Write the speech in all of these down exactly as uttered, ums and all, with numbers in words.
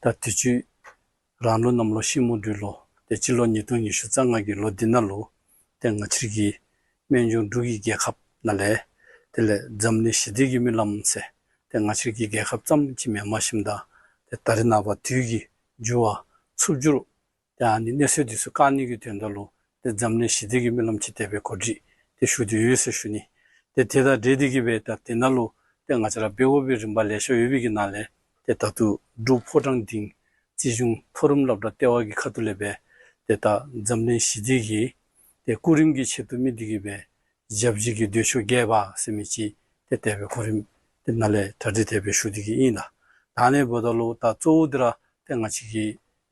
ད་དུས་ཅི་རང་ལུགས་གནམ་ལོ་ཤིང་མོ་སྦྲུལ་ལོ་ཏེ་སྤྱི་ལོ་ཉིས་སྟོང་ཉི་ཤུ་རྩ་ལྔ་གི་ལོ་འདི་ནང་ལུ་ཏེ་ང་བཅས་ཀྱི་སྨན་ལྗོངས་འབྲུག་གི་རྒྱལ་ཁབ་ནང་ལས་དེ་ལས་འཛམ་གླིང་ཞི་བདེ་གི་སྨོན་ལམ་ཟེར་ཏེ་ང་བཅས་ཀྱི་རྒྱལ་ཁབ་ཙམ་ཅིག་མེན་པར་ཞིནམ་ད་ཏེ་ད་རེས་ནངས་པ་དུས་ཀྱི་འགྱུར་བ་འཚུབ་འགྱུར་ཏེ་ཨ་ནི་གནས་ཚུལ་འདི་ཚུ་བཀག་ནི་གི་དོན་དག་ལུ་ཏེ་འཛམ་གླིང་ཞི་བདེ་གི་སྨོན་ལམ་ཅིག་དེ་སྦེ་གོ་སྒྲིག་ཏེ་ཞུ་སྟེ་ཡོད་ཟེར་ཞུ་ནི། ཏེ་དེ་དང་འབྲེལ་ཏེ་གིས་སྦེ་ད་དེ་ནང་ལུ་ཏེ་ང་བཅས་ར་འབད་དགོ་པའི་རིམ་པ་ལེ་ཤ་ཡོད་པའི་གི་ནང་ལས་ཏེ་ད་ལྟོ་འབྲུག་ཕོ་བྲང་སྡིངས་རྩིས་གཞུང་མཐོ་རིམ་སློབ་གྲྭ་ལྟེ་བ་གི་ཁ་ཐུག་ལས་སྦེ་ཏེ་ད་འཛམ་གླིང་ཞི་བདེ་གི་ཏེ་སྐུ་རིམ་གྱི་ཆེད་དུ་དམིགས་ཏེ་གིས་སྦེ་ཞབས་ཕྱི་གི་མདོས་ཆོག་རྒྱས་པ་ཟེར་མི་ཅིག་ཏེ་དེ་སྦེ་གོ་རིམ་དེ་ནང་ལས་གྲ་སྒྲིག་དེ་སྦེ་ཞུ་སྟེ་གིས་ཨིན་ལགས། ད་ཨ་ནི་འབདཝ་ད་ལུ་ད་གཙོ་བོ་འདི་ར་ཏེ་ང་བཅས་ཀྱི་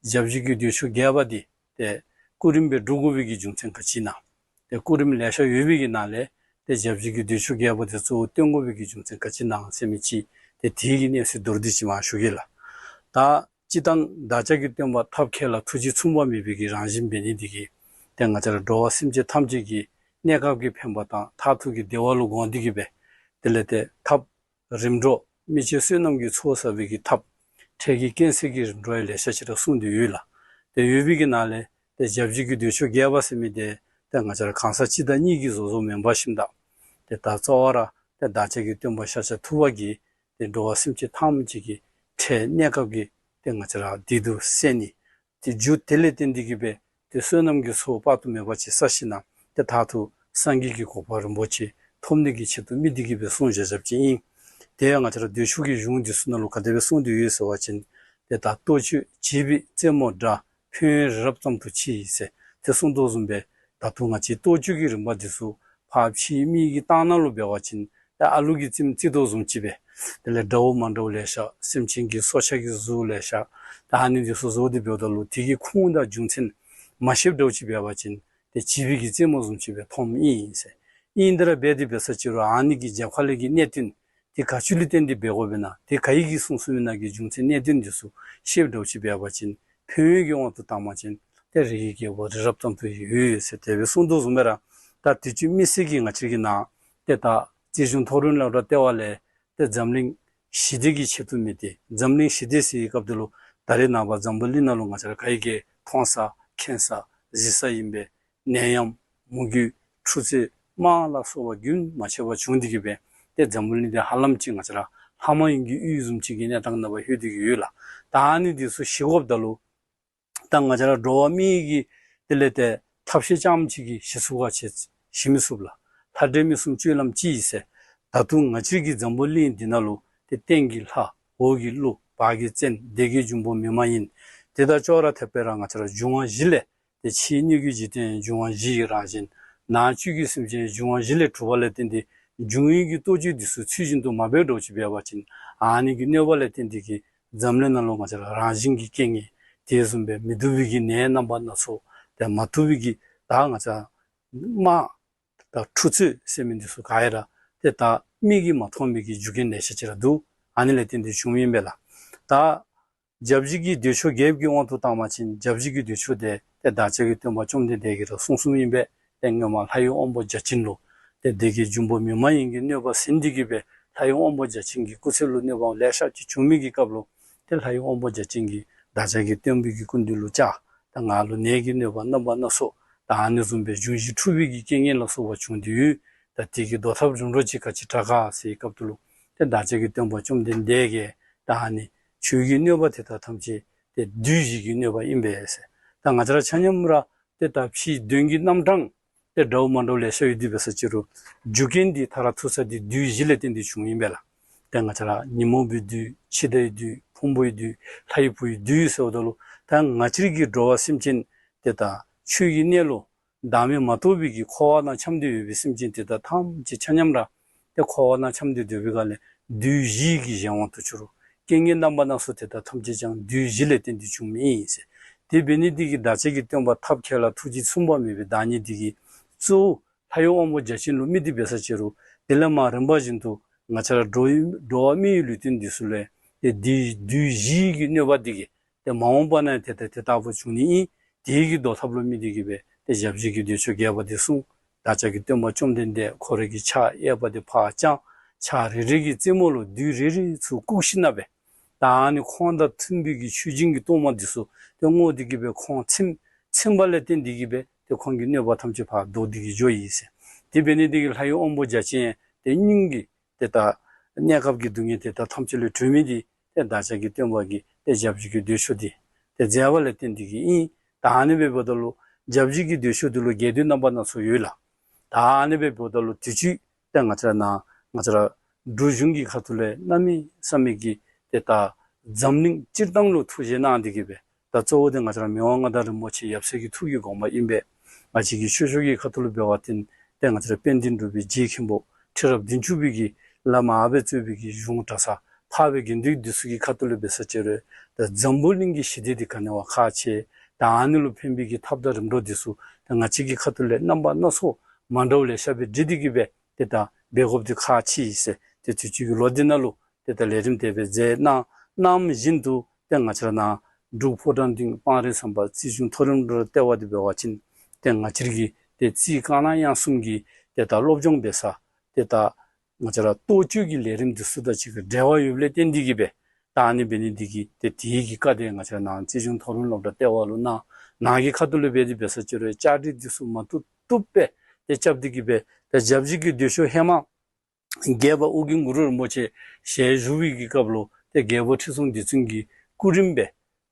ཞབས་ཕྱི་གི་མདོས་ཆོག་རྒྱས་པ་འདི་ཏེ་སྐུ་རིམ་སྦེ་སྒྲུབ་དགོ་པའི་གི་རྒྱུ་མཚན་ག་ཅི་ཨིན་ན། ཏེ་སྐུ་རིམ་ལེ་ཤ་ཡོད་པའི་གི་ནང་ལས་ཏེ་ཞབས་ཕྱི་གི་མདོས་ཆོག་རྒྱས་པ་འདི་གཙོ་བོ་བཏོན་དགོ་པའི་གི་རྒྱུ་མཚན་ག་ཅི་ཨིན་ན་ཟེར་མི་ཅིག་ཏེ་དེ་གི་གནས་ཚུལ་མདོར་བསྡུས་ཅིག་མར་ཞུ་གེ་ལགས། ད་སྤྱིར་བཏང་བདག་ཅག་གི་སྟོན་པ་ཐབས་མཁས་ལ་ཐུགས་རྗེ་མཚུངས་པ་མེད་པའི་གི་རང་བཞིན་འབད་ནི་འདི་གིས་ཏེ་ང་བཅས་ར་འགྲོ་བ་སེམས་ཅན་ཐམས་ཅད་ཀྱི་གནས་སྐབས་ཀྱི་ཕན་པ་དང་མཐར་ཐུག་གི་བདེ་བ་ལུ་དགོངས་ཏེ་གིས་སྦེ་དེ་ལས་ཏེ་ཐབས་རིམ་གྲོ་མི་ཕྱེད་བསོད་ནམས་ཀྱི་ཚོགས་བསགས་པའི་གི་ཐབས་འཕྲལ་གྱི་རྐྱེན་སེལ་གྱི་རིམ་གྲོ་ཡང་ལེ་ཤ་ཅིག་ར་གསུངས་ཏེ་ཡོད་ལགས། ཏེ་ཡོད་པའི་གི་ནང་ལས་ཏེ་ཞབས་ཕྱི་གི་མདོས་ཆོག་རྒྱས་པ་ཟེར་མི་འདི་ཏེ་ང་བཅས་ར་གང་ཟག་གཅིག་དང་གཉིས་ཀྱིས་བཟོ་བཟོཝ་མེན་པར་ཞིནམ་ད་ཏེ་ད་རྩ་བ་ར་ཏེ་བདག་ཅག་གི་སྟོན་པ་ཤཱཀྱ་ཐུབ་པ་གིས་ཏེ་འགྲོ་བ་སེམས་ཅན་ཐམས་ཅད་ཀྱི་འཕྲལ་གནས་སྐབས་ཀྱི་ཏེ་ང་བཅས་ར་བདེ་སྡུག་སེལ་ནི་ཏེ་རྒྱུ་དེ་ལས་བརྟེན་ཏེ་གིས་སྦེ་ཏེ་བསོད་ནམས་ཀྱི་ཚོགས་དཔག་ཏུ་མེད་པ་ཅིག་བསགས་ཞིནམ་ད་ཏེ་མཐར་ཐུག་སངས་རྒྱས་ཀྱི་གོ་འཕང་རིན་པོ་ཆེ་ཐོབ་ནི་གི་ཆེད་དུ་དམིགས་ཏེ་གིས་སྦེ་གསུངས་བཞག་བཞགཔ་ཅིག་ཨིན། ཏེ་ང་བཅས་ར་མདོས་ཆོག་གི་གཞུང་འདི་ཚུ་ནང་ལུ་ག་དེ་སྦེ་གསུངས་ཏེ་ཡོད་ཟེར་བ་ཅིན་ཏེ་ད་ལྟོ་སྤྱོད་བྱིས་པའི་རྩེད་མོ་འདྲ། ཕན་ཡོན་རི་རབ་ཙམ་དུ་མཆིས་ཟེར་ཏེ་གསུངས་དོ་བཟུམ་སྦེ་ད་ལྟོ་ང་བཅས་ལྟོ་སྤྱོད་ཀྱི་རིམ་པ་འདི་ཚུ་ཕར་ཕྱི་མི་གི་སྟེང་ནང་ལུ་འབད་བ་ཅིན་ཏེ་ཨ་ལུ་གིས་རྩེདམོ་རྩེ་དོ་བཟུམ་ཅིག་སྦེ་དེ་ལས་འདྲཝ་མ་འདྲཝ་ལེ་ཤ་སེམས་ཅན་གྱི་སྲོག་ཆགས་ཀྱི་གཟུགས་ལེ་ཤ་ད་ཨ་ནི་འདི་ཚུ་བཟོ་སྟེ་འབདཝ་ད་ལུ་དེ་གི་ཁུངས་དང་རྒྱུ་མཚན་མ་ཤེསཔ་འདྲཝ་ཅིག་འབད་བ་ཅིན་ཏེ་བྱིས་པའི་གི་རྩེད་མོ་བཟུམ་ཅིག་སྦེ་མཐོངམ་ཨིན་ཟེར། ཨིན་དེ་ར་འབད་དེ་འབད་ས་ཅིག་རུང་ཨ་ནི་གི་རྒྱབ་ཁ་ལས་ཀྱི་གནད་དོན་དེ་ག་ཅི་ལུ་བརྟེན་ཏེ་འབད་དགོཔ་ཨིན་ན་དེ་ག་གིས་གསུངས་གསུངསམ་ཨིན་ན་གི་རྒྱུ་མཚན་གནད་དོན་འདི་ཚུ་ཤེསཔ་འདྲཝ་ཅིག་འབད་བ་ཅིན་ཕན་ཡོན་གྱི་དབང་དུ་བཏང་བ་ཅིན་ཏེ་རིགས་ཀྱི་རྒྱལ་པོ་རི་རབ་ཙམ་དུ་ཡོད་ཟེར་དེ་སྦེ་གསུངས་དོ་བཟུམ་སྦེ་ར་ད་དུས་ཅི་མི་སེར་གྱིས་ང་བཅས་ཀྱི་ནང་ཏེ་ད་རྩིས་གཞུང་མཐོ་རིམ་སློབ་གྲྭ་ལྟེ་བ་ལས་ཏེ་འཛམ་གླིང་ཞི་བདེ་གི་ཆེད་དུ་དམིགས་ཏེ་འཛམ་གླིང་ཞི་བདེ་ཟེར་བའི་སྐབས་དེ་ལུ་ད་རེས་ནངས་པ་འཛམ་བུ་གླིང་ནང་ལུ་ང་བཅས་ར་ག་གིས་མཐོང་ས་མཁྱེན་ས་གཟིགས་ས་ཨིན་པས། ནད་ཡམས་མུ་གེ་འཁྲུག་རྩོད་དམག་ལ་སོགས་པ་རྒྱུན་མ་ཆད་པར་བྱུང་སྟེ་གིས་སྦེ་ཏེ་འཛམ་བུ་གླིང་འདི་ཧ་ལམ་ཅིག་ང་བཅས་ར་ལྷ་མ་ཡིན་གྱི་ཡུལ་བཟུམ་ཅིག་གི་གནས་སྟངས་ནང་ཕར་ལྷོད་དེ་གིས་ཡོད་ལགས། ད་ཨ་ནི་འདི་ཚུ་ཞི་དགོཔ་ད་ལུ་ད་ང་བཅས་ར་འགྲོ་བ་མི་གི་དེ་ལས་ཏེ་ཐབས་ཤེས་རྐྱངམ་ཅིག་གིས་ཞི་ཚུགས་ག་ཟེར་ཞི་མི་ཚུགས་ལགས། ལྷ་འདྲེ་མི་གསུམ་སྤྱོད་ལམ་གཅིག་ཨིན་ཟེར། ད་རུང་ང་བཅས་ཀྱི་འཛམ་བུ་གླིང་འདི་ནང་ལུ་ཏེ་སྟེང་གི་ལྷ་འོག་གི་ཀླུ་བར་གྱི་བཙན་སྡེ་བརྒྱད་འབྱུང་པོ་མི་མ་ཡིན་དེ་དང་ཅོག་ར་འཐདཔ་སྦེ་ར་ང་བཅས་ར་འབྱུང་བ་བཞི་ལས་ཏེ་ཕྱི་སྣོད་ཀྱི་འཇིག་རྟེན་འབྱུང་བ་བཞི་ཡི་རང་བཞིན་ནང་བཅུད་ཀྱི་སེམས་ཅན་འབྱུང་བ་བཞི་ལས་གྲུབ་པ་ལས་བརྟེན་ཏེ་འབྱུང་བའི་གི་ལྟོ་སྤྱོད་འདི་ཚུ་ཚུལ་བཞིན་དུ་མ་འབད་འགྱོ་ཅིག་འབད་བ་ཅིན་ཨ་ནི་གི་གནོད་པ་ལས་བརྟེན་ཏེ་གིས་འཛམ་གླིང་ནང་ལུ་ང་བཅས་ར་རང་བཞིན་གྱི་རྐྱེན་ངན་དེ་བཟུམ་སྦེ་མི་བཏུབ་པའི་གི་ནད་རྣམ་པ་སྣ་ཚོགས་ཏེ་མ་བཏུབ་པའི་གི་ད་ང་བཅས་དམག་དང་འཁྲུག་རྩོད་ཟེར་མི་འདི་ཚུ་ག་ཡ་ར་ཏེ་ད་མིག་གིས་མ་མཐོང་མི་གི་རྒྱུ་རྐྱེན་ལེ་ཤ་ཅིག་ར་འདུག། ཨ་ནི་ལས་བརྟེན་ཏེ་བྱུངམ་ཨིན་པས་ལགས། ད་བརྒྱ་བཞི་གི་མདོས་ཆོག་རྒྱསཔ་གི་དབང་དུ་བཏང་བ་ཅིན་བརྒྱ་བཞི་གི་མདོས་ཆོག་དེ་ཏེ་བདག་ཅག་གི་སྟོན་པ་བཅོམ་ལྡན་འདས་ཀྱིས་ར་གསུངས་གསུངསམ་ཨིན་པས། ཏེ་སྔོན་མ་ལྷ་ཡི་དབང་པོ་བརྒྱ་བྱིན་ལུ་ཏེ་སྡེ་བརྒྱད་འབྱུང་པོ་མི་མ་ཡིན་གྱི་གནོད་པ་ཟིན་ཏེ་གིས་སྦེ་ལྷ་ཡི་དབང་པོ་བརྒྱ་བྱིན་གྱི་སྐུ་ཚེ་ལུ་གནོད་པ་ལེ་ཤ་ཅིག་བྱུང་མི་གི་སྐབས་ལུ་ཏེ་ལྷ་ཡི་དབང་པོ་བརྒྱ་བྱིན་གྱིས་བདག་ཅག་གི་སྟོན་པའི་གི་སྐུ་མདུན་ལུ་བཅར། ད་ང་ལུ་ནད་ཀྱི་གནོད་པ་རྣམ་པ་སྣ་ཚོགས་ད་ཨ་ནི་བཟུམ་སྦེ་འབྱུང་བཞི་འཁྲུགས་པའི་གི་རྐྱེན་ངན་ལ་སོགས་པ་བྱུང་སྟེ་ཡོད། ད་དེ་གི་བཟློག་ཐབས་རིམ་གྲོ་ཅིག་ག་ཅི་དྲག་ག་ཟེར་བའི་སྐབས་དེ་ལུ་ཏེ་བདག་ཅག་གི་སྟོན་པ་བཅོམ་ལྡན་འདས་ཀྱིས་ད་ཨ་ནི་ཁྱོད་ཀྱི་གནོད་པ་དེ་དག་ཐམས་ཅད་ཏེ་བདུད་བཞི་གི་གནོད་པ་ཨིན་པས་ཟེར། ད་ང་བཅས་ར་ཆ་མཉམ་ར་ཏེ་ད་ཕྱི་དོན་གྱི་རྣམ་གྲངས་ཏེ་འདྲཝ་མ་འདྲཝ་ལེ་ཤ་ཡོད་དེ་འབད་ས་ཅིག་རུང་རྒྱུ་རྐྱེན་འདི་མཐར་ཐུག་ས་འདི་བདུད་བཞི་ལས་བརྟེན་ཏེ་བྱུངམ་ཨིན་པས་ལགས། ཏེ་ང་བཅས་ར་ཉོན་མོངས་པའི་བདུད་འཆི་བདག་གི་བདུད་ཕུང་པོའི་བདུད་ལྷ་ཡི་བུ་ཡི་བདུད་ཟེརཝ་ད་ལུ་ད་ང་བཅས་ཀྱི་འགྲོ་བ་སེམས་ཅན་ཏེ་ད་ཆོས་ཀྱི་གནས་ལུགས་བདག་མེད་མ་རྟོགས་པའི་གི་འཁོར་བ་ནང་འཁྱམས་ཏེ་ཡོད་པའི་སེམས་ཅན་དེ་དག་ཐམས་ཅད་ཆ་མཉམ་ར་ཏེ་འཁོར་བ་ནང་འཁྱམས་ཏེ་སྡོད་པའི་སྒང་ལས་བདུད་བཞི་གི་གཞན་དབང་དུ་གྱུར། རྐྱེན་ངན་རྣམ་པ་སྣ་ཚོགས་དེ་དག་ཐམས་ཅད་ཀྱང་བདུད་བཞི་ལས་བརྟེན་ཏེ་བྱུངམ་ཨིན་ཟེར། དེ་འབད་ནི་དེ་གིས་བདག་ཅག་གི་སྟོན་པ་ཐབས་མཁས་ལ་ཐུགས་རྗེ་མཚུངས་པ་མེད་པའི་བདག་ཉིད་དེ་གིས་གཙོ་བོ་ལྷ་ཡི་དབང་པོ་བརྒྱ་བྱིན་ལུ་དམིགས་ཏེ་འབད་ས་ཅིག་རུང་དེ་ལས་མར་རིམ་པ་བཞིན་དུ་ང་བཅས་ར་འགྲོ་བའི་འགྲོ་བ་མིའི་ལུས་རྟེན་འདི་ཚུ་ལུ་ཏེ་བདུད་བདུད་བཞི་གི་གནོད་པ་འདི་གིས་ཏེ་མ་འོངས་པ་ན་ཡང་དེ་ལྟ་དེ་ལྟ་བུ་བྱུང་ནི་ཨིན། དེ་གི་བཟློག་ཐབས་ལུ་དམིགས་ཏེ་གིས་སྦེ་ཏེ་ཞབས་ཕྱི་གི་མདོས་ཆོག་རྒྱས་པ་འདི་གསུངས། བདག་ཅག་གི་སྟོན་པ་བཅོམ་ལྡན་འདས་ཁོ་རའི་གི་ཕྱག་གཡས་པ་འདི་ཕར་བརྐྱངས། ཕྱག་རེ་རེ་གི་རྩེ་མོ་ལུ་བདུད་རེ་རེ་ཚུར་བཀུག་ཞིནམ་ལས་ ད་ཨ་ནི་ཁོང་དང་མཐུན་པའི་གི་མཆོད་སྦྱིན་གྱི་གཏོར་མ་འདི་ཚུ་ཏེ་བསྔོ་སྟེ་གི་སྦེ་ཁོང་ཚིམ་ཚིམ་པ་ལས་བརྟེན་ཏེ་གི་སྦེ་ཏེ་ཁོང་གི་གནོད་པ་ཐམས་ཅད་ཕར་བཟློག་སྟེ་གི་འགྱོ་ཡི་ཟེར། དེ་འབད་ནི་འདི་གིས་ལྷ་ཡི་དབང་པོ་བརྒྱ་བྱིན་ཏེ་སྙིང་གི་ཏེ་ད་གནས་སྐབས་ཀྱི་སྡུག་བསྔལ་དེ་དག་ཐམས་ཅད་ལས་གྲོལ་མི་འདི་ཏེ་བདག་ཅག་གི་སྟོན་པ་གིས་ཏེ་བརྒྱ་བཞི་གི་མདོས་ཆོག་འདི་ཏེ་མཛད་པ་ལས་བརྟེན་ཏེ་གི་ཨིན། ད་ཨ་ནི་སྦེ་འབདཝ་ད་ལུ་བརྒྱ་བཞི་གི་མདོས་ཆོག་འདི་ལུ་རྒྱས་བསྡུས་རྣམ་པ་སྣ་ཚོགས་ཡོད་ལགས། ད་ཨ་ནི་སྦེ་འབདཝ་ད་ལུ་དུས་ཅི་ཏེ་ང་བཅས་ར་ནཱ་ང་བཅས་ར་འབྲུག་གཞུང་གི་ཁ་ཐུག་ལས་གནམ་མེད་ས་མེད་ཀྱི་ཏེ་ད་འཛམ་གླིང་སྤྱིར་བཏང་ལུ་ཐུགས་རྗེ་གནང་སྟེ་གི་སྦེ་ད་གཙོ་བོ་འདི་ང་བཅས་ར་མི་དབང་མངའ་བདག་རིན་པོ་ཆེ་ཡབ་སྲས་ཀྱི་ཐུགས་ཀྱི་དགོངས་པ་ཨིན་པས། ང་བཅས་ཀྱི་ཆོས་ཕྱོགས་ཀྱི་ཁ་ཐུག་ལུ་འབད་བ་ཅིན་ཏེ་ང་བཅས་ར་དཔལ་ལྡན་འབྲུག་པའི་རྗེ་མཁན་པོ་ཁྲི་རབས་བདུན་ཅུ་པའི་གི་བླ་མ་ཨ་པས་གཙོས་པའི་གི་གཞུང་གྲྭ་ཚང་འཕགས་པའི་དགེ་འདུན་འདི་ཚུ་གི་ཁ་ཐུག་ལུ་འབད་ས་ཅིག་རུང་ད་འཛམ་བུ་གླིང་གི་ཞི་བདེ་འདི་ག་ནི་བ་ཁག་ཆེ། ད་ཨ་ནི་ལུ་ཕན་པའི་གི་ཐབས་དང་རིམ་གྲོ་འདི་ཚུ་ད་ང་བཅས་ཀྱི་ཁ་ཐུག་ལས་རྣམ་པ་སྣ་ཚོགས་མ་འདྲཝ་ལེ་ཤ་སྦེ་བསྒྲིགས་ཏེ་གི་སྦེ་ཏེ་ད་འབད་དགོཔ་འདི་ཁག་ཆེ་ཡི་ཟེར། ཏེ་དུས་ཅི་གི་ལོ་འདི་ནང་ལུ་ཏེ་ད་ལས་རིམ་དེ་སྦེ་མཛད་གནང་། གནངམ་བཞིན་དུ་ཏེ་ང་བཅས་ར་ནཱ་འབྲུག་ཕོ་བྲང་སྡིངས་སྤང་རི་ཟམ་པ་རྩིས་གཞུང་མཐོ་རིམ་སློབ་གྲྭ་ལྟེ་བ་འདི་འབད་བ་ཅིན་ཏེ་ང་བཅས་ར་གི་ཏེ་རྩིས་དཀར་ནག་དབྱངས་གསུམ་གྱི་ཏེ་ད་སློབ་སྦྱོང་འབད་ས་ཏེ་ད་ང་བཅས་ར་གཏོ་བཅོས་ཀྱི་ལས་རིམ་འདི་ཚུ་དང་གཅིག་ཁར་འབྲེལ་བ་ཡོདཔ་ལས་བརྟེན་ཏེ་གི་སྦེ་ད་ཨ་ནི་འབད་ནི་འདི་གིས་ཏེ་དེ་གི་བཀའ་དེ་ང་བཅས་ར་ནཱ་རྩིས་གཞུང་མཐོ་རིམ་སློབ་གྲྭ་ལྟེ་བ་ལུ་གནང་། ནཱ་གི་ཁ་ཐུག་ལུ་འབད་དེ་འབད་ས་ཅིག་རུང་བཅའ་སྒྲིག་འདི་ཚུ་མ་བཏུབ་བཏུབ་སྦེ་ཏེ་རྐྱབ་སྟེ་གི་སྦེ་ཏེ་བརྒྱ་བཞི་གི་མདོས་ཆོག་ཧེ་མ་རྒྱལ་བ་ཨོ་རྒྱན་གུ་རུ་རིན་པོ་ཆེ་ཞལ་བཞུགས་པའི་གི་སྐབས་ལུ་ཏེ་རྒྱལ་པོ་ཁྲི་སྲོང་ལྡེ་བཙན་གྱི་སྐུ་རིམ་སྦེ་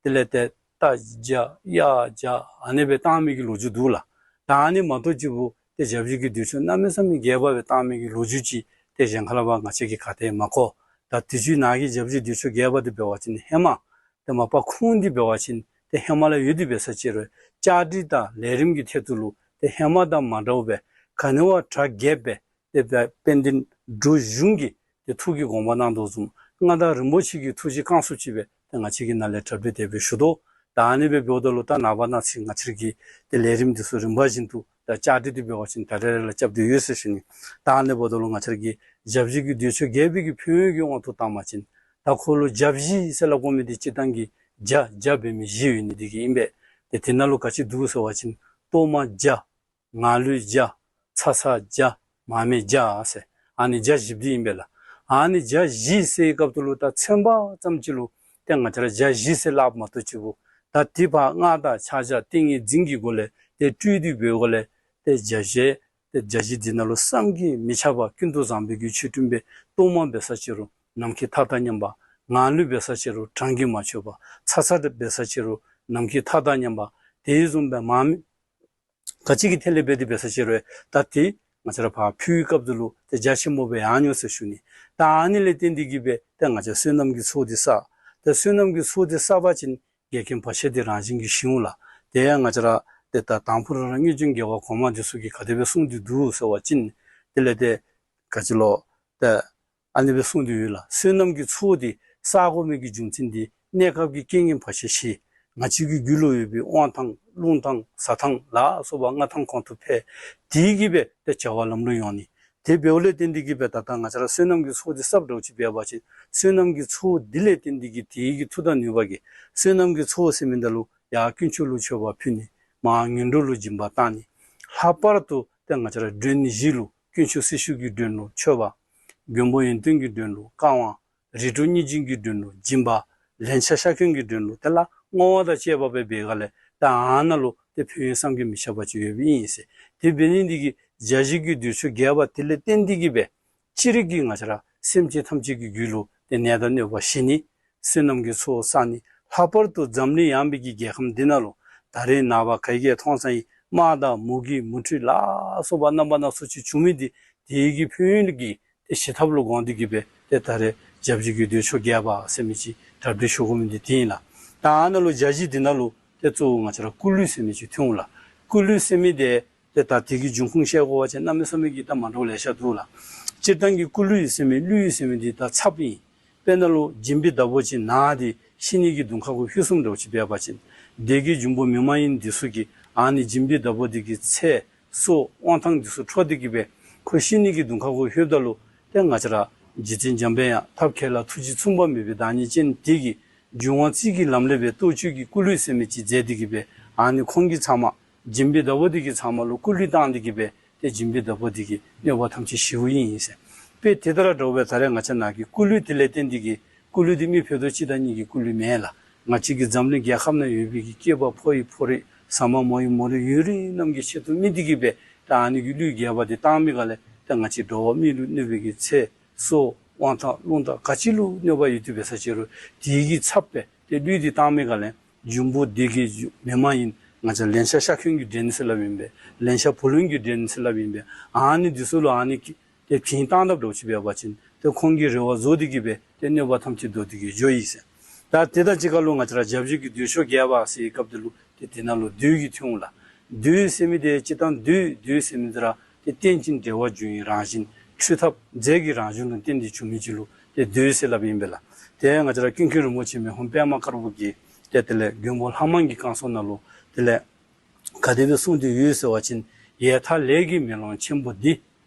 དེ་ལས་ཏེ་རྟ་བརྒྱ་གཡག་བརྒྱ་ཨ་ནི་སྦེ་བཏང་མི་གི་ལོ་རྒྱུས་འདུག་ལགས། ད་ཨ་ནི་མ་གཏོགས་གཅིག་པུ་ཏེ་བརྒྱ་བཞི་གི་མདོས་ཆོག་གནམ་མེད་ས་མེད་རྒྱས་པ་སྦེ་བཏང་མི་གི་ལོ་རྒྱུས་ཅིག་ཏེ་གཞན་ཁ་ལས་ཕར་ང་བཅས་ཀྱིས་ག་ཏེ་མ་གོ། ད་དུས་ཅི་ནཱ་གི་བརྒྱ་བཞི་མདོས་ཆོག་རྒྱས་པ་འདི་འབད་བ་ཅིན་ཧེ་མ་ཏེ་མ་པ་ཁུངས་འདི་འབད་བ་ཅིན་ཏེ་ཧེ་མ་ལས་ཡོད་དེ་འབད་ས་ཅིག་རུང་བཅའ་སྒྲིག་དང་ལས་རིམ་གྱི་ཐད་དུ་ལུ་ཏེ་ཧེ་མ་དང་མ་འདྲཝ་སྦེ་ག་ནི་བ་གྲ་རྒྱས་སྦེ་ཏེ་དཔལ་ལྡན་འབྲུག་གཞུང་གི་ཏེ་ཐུགས་ཀྱི་དགོངས་པ་གནང་དོ་བཟུམ་མངའ་བདག་རིན་པོ་ཆེ་གི་ཐུགས་བཞེད་བསྐང་གསོ་ཅིག་སྦེ་ཏེ་ང་བཅས་ཀྱིས་ནཱ་ལས་གྲ་སྒྲིག་དེ་སྦེ་ཞུ་དོ། ད་ཨ་ནི་སྦེ་འབདཝ་ད་ལུ་ད་ནངས་པ་གནངས་ཚེ་ང་བཅས་ཀྱི་ཏེ་ལས་རིམ་འདི་ཚུ་རིམ་པ་བཞིན་དུ་ད་བཅའ་སྒྲིག་འདི་འབད་བ་ཅིན་ད་རེས་ར་ལས་རྐྱབ་སྟེ་ཡོད་ཟེར་ཞུ་ནི། ད་ཨ་ནི་འབདཝ་ད་ལུ་ང་བཅས་ཀྱི་བརྒྱ་བཞི་གི་མདོས་ཆོག་རྒྱས་པའི་གི་ཕན་ཡོན་གྱི་དབང་དུ་བཏང་བ་ཅིན་ད་ཁོ་ལུ་བརྒྱ་བཞི་ཟེར་སླབ་དགོ་མི་འདི་སྤྱིར་བཏང་གི་བརྒྱ་བརྒྱ་འབད་མི་བཞི་ཡོད་ནི་འདི་གིས་ཨིན་པས། ཏེ་དེ་ནང་ལུ་ག་ཅི་འདུག་ཟེར་བ་ཅིན་གཏོར་མ་བརྒྱ། ངང་ལུས་བརྒྱ། ཚ་ཚ་བརྒྱ། མར་མེ་བརྒྱ་ཟེར་ཨ་ནི་བརྒྱ་བཞི་པོ་འདི་ཨིན་པས་ལགས། ཨ་ནི་བརྒྱ་བཞི་ཟེར་བའི་སྐབས་དུ་ལུ་ད་མཚོན་པ་ཙམ་ཅིག་ལུ་ཏེ་ང་བཅས་ར་བརྒྱ་བཞི་ཟེར་སླབ་མ་གཏོགས་གཅིག་པུ་ད་དེ་ཕར་སྔགས་དང་ཕྱག་རྒྱ་ཏིང་ངེ་འཛིན་གྱི་སྒོ་ལས་ཏེ་སྤྲུལ་ཏེ་འབད་སྒོ་ལས་ཏེ་བརྒྱ་བཞི་ཏེ་བརྒྱ་བཞི་འདི་ནང་ལུ་བསམ་གྱིས་མི་ཁྱབ་པ་ཀུན་ཏུ་བཟང་པོའི་གི་མཆོད་སྤྲིན་སྦེ་གཏོར་མ་འབད་ས་ཅིག་རུང་ནམ་མཁའི་མཐའ་དང་མཉམ་པ། ངང་ལུས་འབད་ས་ཅིག་རུང་གྲངས་ཀྱིས་མ་ཆོད་པ། ཚ་ཚ་འབད་ས་ཅིག་རུང་ནམ་མཁའི་མཐའ་དང་མཉམ་པ། དེ་བཟུམ་སྦེ་མར་མེ་ག་ཅི་གི་ཐད་ལས་འབད་དེ་འབད་ས་ཅིག་རུང་ད་ཏེ་ང་བཅས་ར་ཕར་ཕུལ་བའི་སྐབས་དུ་ལུ་ཏེ་རྒྱ་ཆེན་པོ་སྦེ་ཡང་ཡོད་ཟེར་ཞུ་ནི། ད་ཨ་ནི་ལས་བརྟེན་ཏེ་གི་སྦེ་ཏེ་ང་བཅས་བསོད་ནམས་ཀྱི་ཚོགས་འདི་བསགས། ཏེ་བསོད་ནམས་ཀྱི་ཚོགས་འདི་བསགས་པ་ཅིན་འགལ་རྐྱེན་བར་ཆད་འདི་རང་བཞིན་གྱིས་ཞི་འོང་ལགས། དེ་ཡང་ང་བཅས་ར་ཏེ་ད་དང་ཕུ་ར་ར་སྔོན་བྱོན་རྒྱལ་བ་གོང་མ་འདི་ཚུ་གིས་ག་དེ་སྦེ་གསུངས་ཏེ་འདུག་ཟེར་བ་ཅིན་དེ་ལས་ཏེ་ག་ཅི་ལོ་ཏེ་ཨ་ནི་སྦེ་གསུངས་ཏེ་ཡོད་ལགས། བསོད་ནམས་ཀྱི་ཚོགས་འདི་བསག་དགོ་མི་གི་རྒྱུ་མཚན་འདི་གནས་སྐབས་ཀྱི་རྐྱེན་ངན་བར་ཆད་ཞི། ང་བཅས་ཀྱི་རྒྱུད་ལུ་ཡོད་པའི་དབང་ཐང་རླུང་ཐང་ཟ་ཐང་ལ་སོགས་པ་མངའ་ཐང་གོང་དུ་འཕེལ། དེ་གིས་སྦེ་ཏེ་བྱ་བ་ལམ་འགྲོ་ཡོང་ནི། དེ་འབདཝ་ལས་བརྟེན་ཏེ་གི་སྦེ་ད་ལྟོ་ང་བཅས་ར་བསོད་ནམས་ཀྱི་ཚོགས་འདི་བསགཔ་འདྲཝ་ཅིག་འབད་བ་ཅིན་བསོད་ནམས་ཀྱི་ཚོགས་འདི་ལས་བརྟེན་ཏེ་གི་དེ་གི་མཐུ་དང་ནུས་པ་གིས་བསོད་ནམས་ཀྱི་ཚོགས་ཟེར་མི་འདི་ལུ་ཡར་དཀོན་མཆོག་ལུ་མཆོད་པ་ཕུལ་ནི། མར་ངན་འགྲོ་ལུ་སྦྱིན་པ་བཏང་ནི། ལྷག་པར་དུ་ཏེ་ང་བཅས་ར་མགྲོན་བཞི་ལུ་དཀོན་མཆོག་སྲི་ཞུ་གི་མགྲོན་ལུ་མཆོད་པ། མགོན་པོ་ཡོན་ཏན་གྱི་མགྲོན་ལུ་བསྐང་བ། རིགས་དྲུག་སྙིང་རྗེ་གི་མགྲོན་ལུ་སྦྱིན་པ། ལན་ཆགས་ཤ་འཁོན་གྱི་མགྲོན་ལུ་ཏེ་ལ་བསྔོ་བ་དང་བཅས་པ་སྦེ་འབད་སྒང་ལས་ཏེ་ཨ་ནཱ་ལུ་ཏེ་ཕན་ཡོན་བསམ་གྱིས་མི་ཁྱབ་པ་ཅིག་ཡོདཔ་ཨིན་ཟེར། དེ་འབད་ནི་འདི་གིས་བརྒྱ་བཞི་གི་མདོས་ཆོག་རྒྱས་པ་དེ་ལས་བརྟེན་ཏེ་གི་སྦེ་སྤྱིར་གྱི་ང་བཅས་ར་སེམས་ཅན་ཐམས་ཅད་ཀྱི་རྒྱུད་ལུ་ཏེ་ནད་དང་གནོད་པ་ཞི་ནི། བསོད་ནམས་ཀྱི་ཚོགས་བསག་ནི། ལྷག་པར་དུ་འཛམ་གླིང་ཡངས་པའི་གི་རྒྱལ་ཁམས་འདི་ནང་ལུ་ད་རེས་ནངས་པ་ག་གིས་མཐོང་ས་ཨིན། དམག་དང་མུ་གེ་མུ་ཁྲི་ལ་སོགས་པ་རྣམ་པ་སྣ་ཚོགས་ཅིག་བྱུང་མི་འདི་དེ་གི་ཕན་ཡོན་གྱི་ཏེ་ཞི་ཐབས་ལུ་དགོངས་ཏེ་གི་སྦེ་ཏེ་ད་རེས་བརྒྱ་བཞི་གི་མདོས་ཆོག་རྒྱས་པ་ཟེར་མི་ཅིག་གྲ་སྒྲིག་ཞུ་དགོ་མི་འདི་དེ་ཨིན་ལགས། ད་ཨ་ནཱ་ལུ་བརྒྱ་བཞི་འདི་ནང་ལུ་ཏེ་གཙོ་བོ་ང་བཅས་ར་སྐུ་གླུད་ཟེར་མི་ཅིག་ཐོན་འོང་ལགས། སྐུ་གླུད་ཟེར་མི་འདི་ཏེ་ད་དེ་གི་འབྱུང་ཁུངས་བཤད་དགོ་པ་ཅིན་གནམ་མེད་ས་མེད་ཀྱི་ད་མ་འདྲཝ་ལེ་ཤ་འདུག་ལགས། སྤྱིར་བཏང་གི་སྐུ་གླུད་ཟེར་མི་གླུད་ཟེར་མི་འདི་ད་ཚབ་ཨིན། དཔེར་ན་ལུ་སྦྱིན་པའི་བདག་པོ་ཅིག་ནད་དེ་ཤི་ནི་གི་གདོང་ཁ་གུ་ལྷོད་སོངམ་འདྲཝ་ཅིག་འབད་བ་ཅིན་དེ་གི་འབྱུང་པོ་མི་མ་ཡིན་འདི་ཚུ་གིས་ཨ་ནི་སྦྱིན་པའི་བདག་པོ་འདི་གི་ཚེ་སྲོག་དབང་ཐང་འདི་ཚུ་འཕྲོག་སྟེ་གི་སྦེ་ཁོ་ཤི་ནི་གི་གདོང་ཁ་གུ་ལྷོདཔ་ད་ལུ་ཏེ་ང་བཅས་ར་རྗེ་བཙུན་འཇམ་དཔལ་དབྱངས་ཐབས་མཁས་ལ་ཐུགས་རྗེ་མཚུངས་པ་མེད་པའི་བདག་ཉིད་ཅན་དེ་གིས་འབྱུང་བ་རྩིས་ཀྱི་ལམ་ལས་སྦེ་གཏོ་བཅོས་ཀྱི་སྐུ་གླུད་ཟེར་མི་ཅིག་མཛད་དེ་གི་སྦེ་ཨ་ནི་ཁོང་གིས་ཚབ་མ་སྦྱིན་པའི་བདག་པོ་འདི་གིས་ཚབ་མ་ལུ་སྐུ་གླུད་བཏང་སྟེ་གི་སྦེ་ཏེ་སྦྱིན་པའི་བདག་པོ་འདི་གི་གནོད་པ་ཐམས་ཅད་ཞིཝ་ཨིན་ཟེར། དཔེ་དེ་ལྟར་འདྲཝ་སྦེ་ད་རེས་ང་བཅས་ནཱ་གི་སྐུ་གླུད་དེ་ལས་བརྟེན་ཏེ་གི་ སྐུ་ལུས་འདི་མི་ཕྱེད་དོ་གཅིག་དང་གཉིས་ཀྱི་སྐུ་ལུས་མེན་ལགས། ང་བཅས་ཀྱི་འཛམ་གླིང་རྒྱལ་ཁམས་ནང་ཡོད་པའི་གི་སྐྱེས་པ་ཕོ་ཡི་ཕོ་རིགས་ཟ་མ་མོ་ཡི་མོ་རིགས་ཡུན་རིང་རྣམས་ཀྱི་ཆེད་དུ་དམིགས་ཏེ་གི་སྦེ་ད་ཨ་ནི་གི་ལུས་རྒྱས་པ་འདི་བཏང་མི་ག་ལས་ད་ང་བཅས་འགྲོ་བ་མི་ལུ་གནོད་པའི་གི་ཚེ་སྲོག་དབང་ཐང་རླུང་རྟ་ག་ཅི་ལུ་གནོད་པ་ཡོད་དེ་འབད་ས་ཅི་རུང་དེ་གི་ཚབ་སྦེ་ཏེ་ལུས་འདི་བཏང་མི་ག་ལས་འབྱུང་པོ་སྡེ་བརྒྱད་མི་མ་ཡིན་ང་བཅས་ལན་ཆགས་ཤ་འཁོན་གྱི་འདྲེན་ཟེར་སླབ་ཨིན་པས། ལན་ཆགས་བུ་ལོན་གྱི་འདྲེན་ཟེར་སླབ་ཨིན་པས། ཨ་ནི་འདི་ཚུ་ལུ་ཨ་ནི་གི་ཏེ་བྱིན་བཏང་དཔ་འདྲཝ་ཅིག་འབད་བ་ཅིན་ཏེ་ཁོང་གི་རེ་བ་རྫོགས་ཏེ་གི་སྦེ་ཏེ་གནོད་པ་ཐམས་ཅད་བཟློག་སྟེ་གི་འགྱོཝ་ཨིན་ཟེར། ད་དེ་དང་གཅིག་ཁར་ལུ་ང་བཅས་ར་བརྒྱ་བཞི་གི་མདོས་ཆོག་རྒྱས་པ་ཟེར་བའི་སྐབས་དེ་ལུ་ཏེ་དེ་ནང་ལུ་མདོས་ཀྱི་ཐོན་འོང་ལགས། མདོས་ཟེར་མི་དེ་སྤྱིར་བཏང་མདོས་མདོས་ཟེར་མི་དེ་ར་ཏེ་རྟེན་ཅིང་འབྲེལ་བར་འབྱུང་བའི་རང་བཞིན་འཕྲུལ་ཐབས་རྫས་ཀྱི་རང་བཞིན་ལུ་བརྟེན་ཏེ་བྱུང་མི་ཅིག་ལུ་ཏེ་མདོས་ཟེར་སླབ་ཨིན་པས་ལགས། ཏེ་ང་བཅས་ར་ཀུན་མཁྱེན་རིན་པོ་ཆེ་མི་ཕམ་པདྨ་དཀར་པོ་གིས་ཏེ་དེ་ལས་མགོན་པོ་ལྷ་མང་གི་བསྐང་གསོ་ནང་ལུ་དེ་ལས་ག་དེ་སྦེ་གསུངས་ཏེ་ཡོད་ཟེར་བ་ཅིན། ཡས་སྟགས་ལས་ཀྱི་མེ་ལོང་ཆེན་པོ་འདི།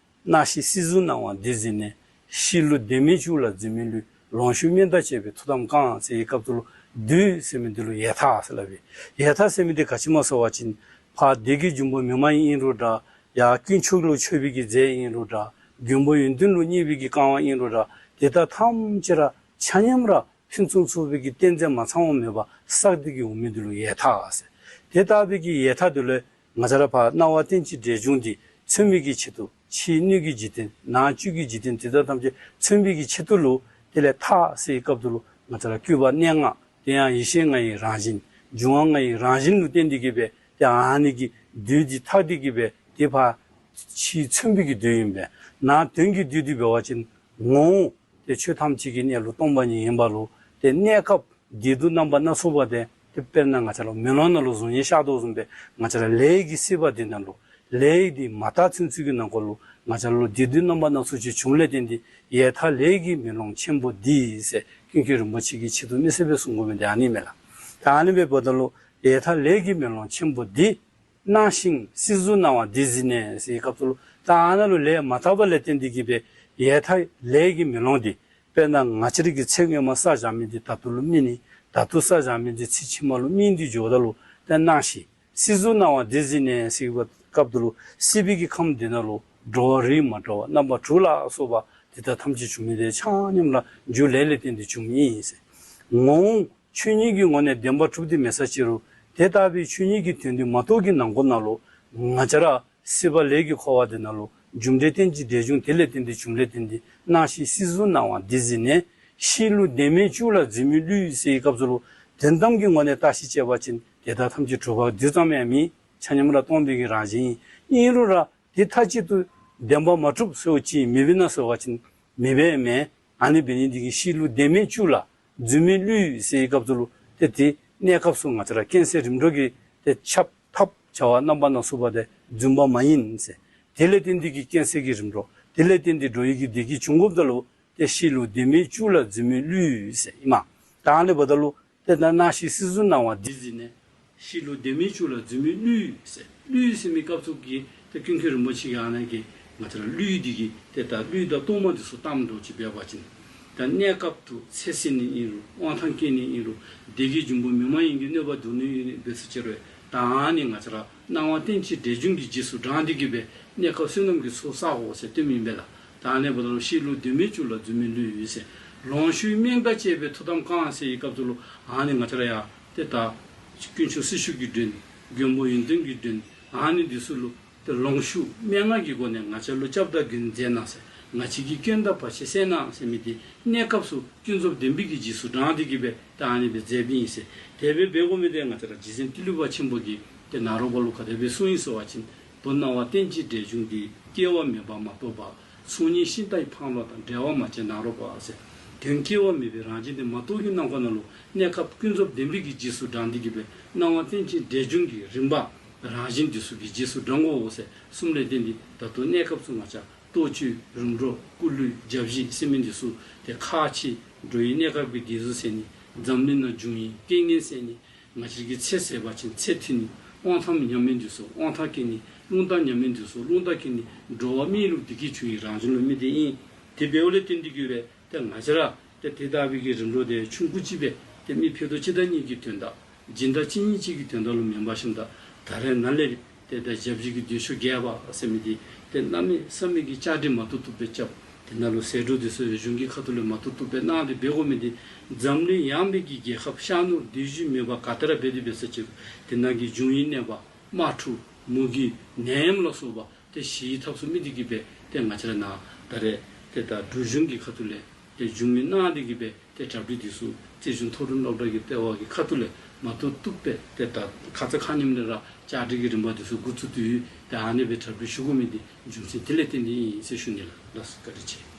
སྣང་ཞིང་སྲིད་གཟུགས་སྣང་བ་འདི་གཟིགས་ནས། ཤི་ལུས་ལྡན་མིན་བཅུག་ལ་རྫུན་མིན་བསླུས། ལོངས་སྤྱོད་རྨེན་དང་བཅས་པའི་ཐུགས་དམ་བསྐང་ཟེར་བའི་སྐབས་སུ་ལུ་མདོས་ཟེར་མི་འདི་ལུ་ཡས་སྟགས་ཟེར་སླབ་ཨིན། ཡས་སྟགས་ཟེར་མི་འདི་ག་ཅི་སྨོ་ཟེར་བ་ཅིན་ཕར་སྡེ་བརྒྱད་འབྱུང་པོ་མི་མ་ཡིན་ཨིན་རུང་འདྲ། ཡར་དཀོན་མཆོག་ལུ་མཆོད་པའི་གི་རྫས་ཨིན་རུང་འདྲ། མགོན་པོ་ཡོན་ཏན་ལུ་བསྙེན་པའི་གི་བསྐང་བ་ཨིན་རུང་འདྲ། དེ་དག་ཐམས་ཅད་ར་ཆ་མཉམ་ར་ཕུན་སུམ་ཚོགས་པའི་གི་རྟེན་རྫས་མ་ཚང་བ་མེད་པར་བསགས་ཏེ་གི་འོང་མི་འདི་ལུ་ཡས་སྟགས་ཟེར། དེ་ལྟ་བུའི་གི་ཡས་སྟགས་འདི་ལུ་ང་བཅས་ར་ཕར་སྣང་བ་རྟེན་ཅིང་འབྲེལ་འབྱུང་འདི་མཚོན་པའི་གི་ཆེད་དུ་ཕྱིའི་སྣོད་ཀྱི་འཇིག་རྟེན་ནང་བཅུད་ཀྱི་འཇིག་རྟེན་དེ་དག་ཐམས་ཅད་མཚོན་པའི་གི་ཆེད་དུ་ལུ་དེ་ལས་སྟགས་ཟེར་བའི་སྐབས་སུ་ལུ་ང་བཅས་ར་བསྐུལ་བ་སྙན་ངག་དེ་ཡང་ཡེ་ཤེས་ལྔ་ཡི་རང་བཞིན་འབྱུང་བ་ལྔ་ཡི་རང་བཞིན་ལུ་བརྟེན་ཏེ་གི་སྦེ་ཏེ་ཨ་ནི་གི་མདོས་འདི་བཏགས་ཏེ་གི་སྦེ་ཏེ་ཕར་ཕྱི་མཚོན་པའི་གི་མདོས་ཨིན་པས། ནང་དོན་གྱི་མདོས་འདི་འབད་བ་ཅིན་ངོ་བོ་ཏེ་ཆོས་ཐམས་ཅད་ཀྱི་གནས་ལུགས་སྟོང་པ་ཉིད་ཡིན་པ་ལུ་ཏེ་གནས་སྐབས་བདེ་སྡུག་རྣམ་པ་སྣ་ཚོགས་པ་དེ་ཏེ་དཔེར་ན་ང་བཅས་ར་མེ་ལོང་ནང་ལུ་གཟུགས་བརྙན་ཤར་དོ་བཟུམ་སྦེ་ང་བཅས་ར་ལས་ཀྱི་སྲིད་པ་འདི་ནང་ལུ་ལས་འདི་མ་དག་ཚུན་ཚོད་ཀྱི་ནང་འཁོད་ལུ་ང་བཅས་ར་ལུ་བདེ་སྡུག་རྣམ་པ་སྣ་ཚོགས་ཅིག་བྱུང་ལས་བརྟེན་ཏེ་ཡས་སྟགས་ལས་ཀྱི་མེ་ལོང་ཆེན་པོ་འདི་ཟེར་ཀུན་མཁྱེན་རིན་པོ་ཆེ་གིས་ཆེད་དུ་དམིགས་བསལ་སྦེ་གསུང་དགོ་མི་འདི་ཨ་ནི་མས་ལགས། ད་ཨ་ནི་སྦེ་འབདཝ་ད་ལུ་ཡས་སྟགས་ལས་ཀྱི་མེ་ལོང་ཆེན་པོ་འདི། སྣང་ཞིང་སྲིད་གཟུགས་སྣང་བ་འདི་གཟིགས་ནས་ཟེར་བའི་སྐབས་སུ་ལུ་ད་ཨ་ནཱ་ལུ་ལས་མ་དག་པ་ལས་བརྟེན་ཏེ་གི་སྦེ་ཡས་སྟགས་ལས་ཀྱི་མེ་ལོང་འདི་དཔེར་ན་ང་བཅས་ར་གིས་ཚེ་སྔོན་མ་བསགས་བཞག་མི་འདི་ད་ལྟོ་ལུ་སྨིན་ནི། ད་ལྟོ་བསགས་བཞག་མི་འདི་ཚེ་ཕྱི་མ་ལུ་སྨིན་ཏེ་འགྱོཝ་ད་ལུ་ད་སྣང་ཞིང་སྲིད་གཟུགས་སྣང་བ་འདི་གཟིགས་ནས་ཟེར་བའི་སྐབས་སུ་ལུ་སྲིད་པའི་གི་ཁམས་འདི་ནང་ལུ་འགྲོ་བ་རིགས་མ་འདྲ་བ་རྣམ་པ་དྲུག་ལ་སོགས་པ་དེ་དག་ཐམས་ཅད་བྱུང་མི་དེ་ཆ་མཉམ་ར་རྒྱུ་ལས་ལས་བརྟེན་ཏེ་བྱུང་མི་ཨིན་ཟེར། ངོ་བོ་ཆོས་ཉིད་ཀྱི་ངོ་ནས་བདེན་པར་གྲུབ་སྟེ་མེད་ས་ཅི་རུང་དེ་ལྟ་བུའི་ཆོས་ཉིད་ཀྱི་དོན་འདི་མ་རྟོགས་ཀྱི་ནང་འཁོད་ནང་ལུ་ང་བཅས་ར་སྲིད་པ་ལས་ཀྱི་འཁོར་བ་འདི་ནང་ལུ་རྒྱུ་འབྲས་རྟེན་ཅིང་འབྲེལ་འབྱུང་དེ་ལས་བརྟེན་ཏེ་བྱུང་ལས་བརྟེན་ཏེ་སྣང་ཞིང་སྲིད་གཟུགས་སྣང་བ་འདི་གཟིགས་ནས། ཤི་ལུས་ལྡན་མིན་བཅུག་ལ་རྫུན་མིན་བསླུས་ཟེར་བའི་སྐབས་སུ་ལུ་དོན་དམ་གྱི་ངོ་ནས་བརྟག་ཞིབ་དཔྱད་པ་ཅིན་དེ་དག་ཐམས་ཅད་གྲུབ་པ་རྡུལ་ཙམ་ཡང་མེན། ཆ་མཉམ་ར་སྟོང་པའི་གི་རང་བཞིན་ཨིན། ཨིན་རུང་ར་དེ་མཐའ་གཅིག་ཏུ་བདེན་པ་མ་གྲུབ་ཟེར་བ་ཅིན་མེདཔ་ཨིན་ན་ཟེར་བ་ཅིན་མེདཔ་མེན། ཨ་ནི་འབད་ནི་འདི་གིས་ཤི་ལུས་ལྡན་མིན་བཅུག་ལ་རྫུན་མིན་བསླུས་ཟེར་བའི་སྐབས་སུ་ལུ་ཏེ་དེ་གནས་སྐབས་སུ་ང་བཅས་ར་རྐྱེན་སེལ་རིམ་གྲོ་གིས་ཏེ་ཁྱབ་ཐབས་བྱ་བ་རྣམ་པ་སྣ་ཚོགས་པ་དེ་རྫུན་པ་མ་ཡིན་ཟེར། དེ་ལས་བརྟེན་ཏེ་གི་རྐྱེན་སེལ་གྱི་རིམ་གྲོ་དེ་ལས་བརྟེན་ཏེ་འགྲོ་བའི་གི་བདེ་སྐྱིད་བྱུང་དགོཔ་ད་ལུ་ཏེ་ཤི་ལུས་ལྡན་མིན་བཅུག་ལ་རྫུན་མིན་བསླུས་ཟེར་ཨིན་མས། ད་ཨ་ནི་འབདཝ་ད་ལུ་ཏེ་ད་སྣང་ཞིང་སྲིད་གཟུགས་སྣང་བ་འདི་གཟིགས་ནས། ཤི་ལུས་ལྡན་མིན་བཅུག་ལ་རྫུན་མིན་བསླུས་ཟེར། བསླུས་ཟེར་མི་སྐབས་སུ་གི་ཏེ་ཀུན་མཁྱེན་རིན་པོ་ཆེ་གིས་ཨ་ནཱ་གི་ང་བཅས་ར་བསླུས་འདི་གིས་ཏེ་ད་བསླུས་དང་གཏོར་མ་འདི་ཚུ་བཏངམ་འདྲཝ་ཅིག་འབད་བ་ཅིན་ད་གནས་སྐབས་སུ་ཚེ་ཟད་ནི་ཨིན་རུང་དབང་ཐང་སྐྱེ་ནི་ཨིན་རུང་སྡེ་བརྒྱད་འབྱུང་པོ་མི་མ་ཡིན་གྱི་གནོད་པ་བཟློག་ནི་ཨིན་རུང་འབད་ས་ཅི་རུང་ད་ཨ་ནི་ང་བཅས་ར་སྣང་བ་རྟེན་ཅིང་འབྲེལ་འབྱུང་གི་རྗེས་སུ་འབྲངས་ཏེ་གི་སྦེ་གནས་སྐབས་བསོད་ནམས་ཀྱི་ཚོགས་བསག་དགོ་ཟེར་སྟོནམ་ཨིན་པས་ལགས། ད་ཨ་ནི་འབདཝ་ད་ལུ་ཤི་ལུས་ལྡན་མིན་བཅུག་ལ་རྫུན་མིན་བསླུས་ཟེར། ལོངས་སྤྱོད་རྨེན་དང་བཅས་པའི་ཐུགས་དམ་བསྐང་ཟེར་བའི་སྐབས་སུ་ལུ་ཨ་ནི་ང་བཅས་ར་ཡང་ཏེ་ད་དཀོན་མཆོག་སྲི་ཞུ་གི་མགྲོན་མགོན་པོ་ཡོན་ཏན་གྱི་མགྲོན་ཨ་ནི་འདི་ཚུ་ལུ་ཏེ་ལོངས་སྤྱོད་རྨེན་ལྔ་གི་སྒོ་ནས་ང་བཅས་ལུ་སྐྱབས་དང་མགོན་མཛད་གནང་ཟེར། ང་བཅས་ཀྱི་སྐྱོན་དང་བར་ཆད་སེལ་གནང་ཟེར་མི་འདི་གནས་སྐབས་སུ་ཀུན་རྫོབ་བདེན་པའི་གི་རྗེས་སུ་འབྲངས་ཏེ་གི་སྦེ་ད་ཨ་ནི་སྦེ་མཛད་པའི་ཨིན་ཟེར། དེ་སྦེ་འབད་དགོ་མི་དེ་ང་བཅས་ར་རྗེ་བཙུན་ཏི་ལོ་པ་ཆེན་པོ་གིས་ཏེ་ནཱ་རོ་པ་ལུ་ག་དེ་སྦེ་གསུངས་ཡི་ཟེར་བ་ཅིན། བུ་སྣང་བ་རྟེན་ཅིང་འབྲེལ་འབྱུང་འདི། སྐྱེ་བ་མེད་པར་མ་རྟོགས་པར། ཚོགས་གཉིས་ཤིང་རྟ་ཡི་འཕང་ལོ་དང་། འབྲལ་བར་མ་བྱེད་ནཱ་རོ་པ་ཟེར། དོན་སྐྱེ་བ་མེད་པའི་རང་བཞིན་དེ་མ་རྟོགས་ཀྱི་སྣང་ཁོག་ནང་ལུ་གནས་སྐབས་ཀུན་རྫོབ་བདེན་པའི་གི་རྗེས་སུ་འབྲངས་ཏེ་གི་སྦེ་སྣང་བ་རྟེན་ཅིང་འབྲེལ་འབྱུང་གི་རིམ་པ་རང་བཞིན་འདི་ཚུ་གི་རྗེས་སུ་འབྲང་དགོ་ཟེར་གསུངམ་ལས་བརྟེན་ཏེ་ད་ལྟོ་གནས་སྐབས་སུ་ང་བཅས་ལྟོ་སྤྱོད་རིམ་གྲོ་སྐུ་གླུད་བརྒྱ་བཞི་ཟེར་མི་འདི་ཚུ་ཏེ་ཁག་ཆེ། འགྲོ་བའི་གནས་སྐབས་ཀྱི་བདེ་སྡུག་སེལ་ནི། འཛམ་གླིང་ནང་འབྱུང་བའི་རྐྱེན་ངན་སེལ་ནི། ང་བཅས་ཀྱི་ཚེ་ཟད་པ་ཅིན་ཚེ་མཐུད་ནི། དབང་ཐང་ཉམས་མི་འདི་ཚུ་དབང་ཐང་སྐྱེ་ནི། རླུང་རྟ་ཉམས་མི་འདི་ཚུ་རླུང་རྟ་སྐྱེ་ནི། འགྲོ་བ་མི་ལུ་བདེ་སྐྱིད་འབྱུང་བའི་རང་བཞིན་ལུ་དམིགས་ཏེ་ཨིན། དེ་འབདཝ་ལས་བརྟེན་ཏེ་གི་སྦེ་ཏེ་ང་བཅས་ར་ཏེ་དེ་ལྟ་བུའི་གི་རིམ་གྲོ་དེ་ཆུང་ཀུ་ཅིག་སྦེ་ཏེ་མི་ཕྱེད་དོ་གཅིག་དང་གཉིས་ཀྱི་དོན་དག་སྦྱིན་བདག་གཅིག་གཉིས་ཅིག་གི་དོན་དག་ལུ་མེན་པར་ཞིནམ་ད་ད་རེས་ནཱ་ལས་ཏེ་ད་བརྒྱ་བཞི་གི་མདོས་ཆོག་རྒྱས་པ་ཟེར་མི་འདི་ཏེ་གནམ་མེད་ས་མེད་ཀྱི་བཅའ་སྒྲིག་མ་ཐུབ་ཐུབ་སྦེ་རྐྱབ། ད་ ནཱ་ལུ་ཟད་འགྲོ་འདི་ཚུ་གཞུང་གི་ཁ་ཐུག་ལས་མ་བཏུབ་བཏུབ་སྦེ་གནང་སྟེ་འབད་དགོ་མི་འདི་འཛམ་གླིང་ཡངས་པའི་གི་རྒྱལ་ཁབ་ཤར་ནུབ་སྡེ་བཞི་མེད་པར་ག་ཏེ་ར་འབད་དེ་འབད་ས་ཅིག་དེ་ནང་གི་འབྱུང་བའི་གནོད་པ་དམག་འཁྲུག་མུ་གེ་ནད་ཡམས་ལ་སོགས་པ་ཏེ་ཞི་བའི་ཐབས་སུ་དམིགས་ཏེ་གི་སྦེ་ཏེ་ང་བཅས་ར་ནཱ་ད་རེས་ཏེ་ད་འབྲུག་གཞུང་གི་ཁ་ཐུག་ལས་ཏེ་མཇུག་མི་གནང་སྟེ་གི་སྦེ་ཏེ་གྲ་སྒྲིག་འདི་ཚུ་རྩིས་གཞུང་མཐོ་རིམ་སློབ་གྲྭ་གི་ལྟེ་བ་གི་ཁ་ཐུག་ལས་མ་བཏུབ་བཏུབ་སྦེ་ཏེ་ད་ཁ་ཙ་ཁ་ཉིནམ་ལས་ར་བཅའ་སྒྲིག་གི་རིམ་པ་འདི་ཚུ་འགོ་བཙུགས་ཏེ་ཡོད། ཏེ་ཨ་ནི་སྦེ་གྲ་སྒྲིག་ཞུ་དགོ་མི་འདི་རྒྱུ་མཚན་དེ་ལས་བརྟེན་ཏེ་ཨིན་ཟེར་ཞུ་ནི་ལགས། ལགས་སོ། བཀའ་དྲིན་ཆེ།